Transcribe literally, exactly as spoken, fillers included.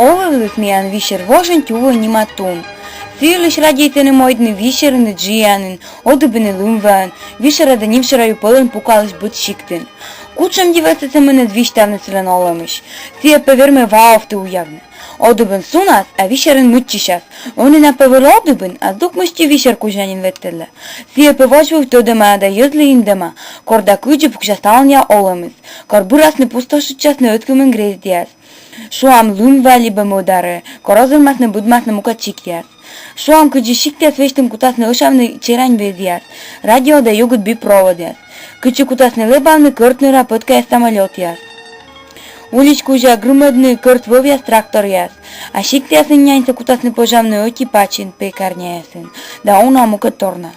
Олӧвліс миян Вишер вожын тювӧн нима тун. Сы йылысь радейтӧны мойдны Вишерын и Джиянын, Одыбын и Лымваын, Вишера да Нимшора ю пӧлӧн пукалысь быд сиктын. Кутшӧм дивӧсӧ сӧмын ӧд висьтавны сылӧн олӧмысь. Сійӧ пӧ вермӧ ва овты уявны. Одыбын сунас, а Вишерын мыччысяс. Ӧні на пӧ вӧлі Одыбын, а здук мысти Вишер кузя нин ветлӧдлӧ. Сійӧ пӧ водзвыв тӧдӧма да йӧзлы индӧма, кор да кыдзи пуксяс талунъя олӧмыс, кор бырасны пустошитчасны ӧткымын грездъяс. Шуам, Лымва либӧ мӧдарӧ, кор озырмасны-быдмасны мукӧд сиктъяс. Шуам, кыдзи сиктъяс весьтын кутасны ӧшавны черань везъяс, радио да югыд би проводъяс. Кыдзи кутасны лэбавны кӧрт нӧра пӧткаяс самолётъяс. Улич кузя грымӧдны кӧрт вӧвъяс тракторъяс, а сиктъясын няньсӧ кутасны пӧжавны ӧти пачин пекарняясын да уна мукӧд торна.